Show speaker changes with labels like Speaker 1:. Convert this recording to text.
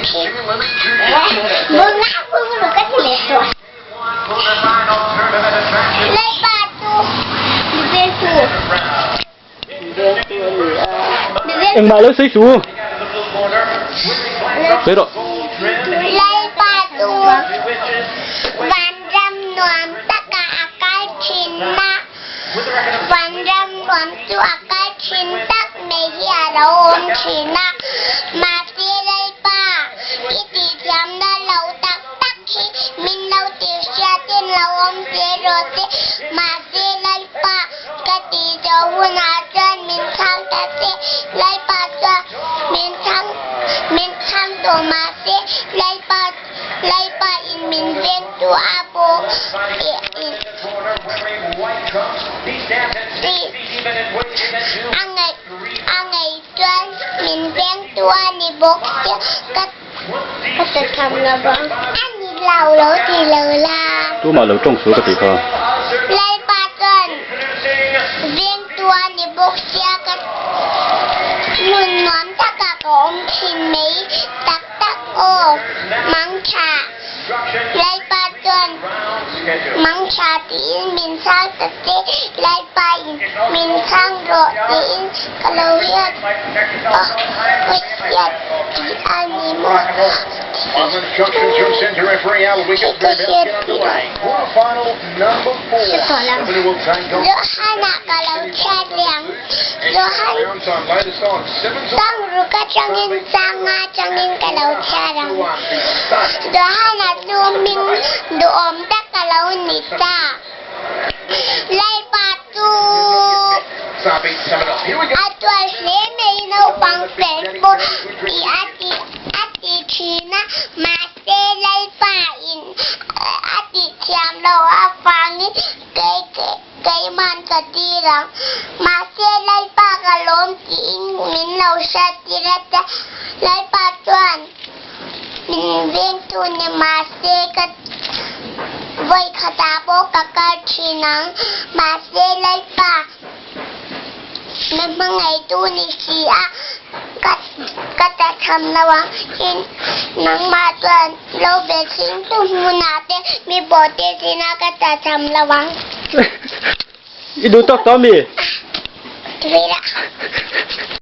Speaker 1: thin. Bunga bung ru ka ti leh tawh. Lalpa chu mi vengtu.
Speaker 2: Engmah lo sawi suh. Sawi rawh.
Speaker 1: Lalpa chu vanram nuam takah a kal thin a. Vanram nuam chu a kal thin tak mai hi a lo awm thin a. Mahse Lalpa, i tihthiamna lo tak tak hi min lo tihhriatin lo awm zel rawh se. Mahse Lalpa, ka tih zawh hunah chuan min chhang ta che. Lalpa chuan min chhang min chhang tawh mahse Lalpa Lalpa in min veng tu a pawh a ngaih a ngaih chuan min veng tu a ni bawk sia ka ka ta tham lo vang a ni lo lo ti lo la.
Speaker 2: Tumah lo tawng suh ka tih kha.
Speaker 1: Lalpa chuan veng tu a ni bawk sia ka nun nuam takah ka awm thin mai tak tak aw, mangtha. Lalpa chuan mangtha tiin min chhang ta che, Lalpa in min chhang rawh tiin ka lo hriat a, ka hriat tih a ni maw? Hei ka hriat tih lo. Johan-a ka lo chhiat leh ang. Johan Sangruk atangin Sanga atangin ka lo chhiat ang. Johan-a chu hming duhawm tak a lo ni ta. Lalpa chu a tual hle mai naupang fel pawh tih a ti thin a, mahse. Te Lalpa in a tih thiam loh avangin kei keiman ka tir ang. Mahse Lalpa ka lawm tiin min lo hriat tir a tia. Lalpa chuan min vengtu ni mahse ka vawi khatah pawh ka kal thin ang. Mahse Lalpa Min hmangaihtu ni si a, ka ka ta tham lo ang. Tin, nangmah chuan lo ve thin tu hmunah te mi pawh te zina ka ta tham lo ang.
Speaker 2: I duh tawk tawh mi?
Speaker 1: Tui la.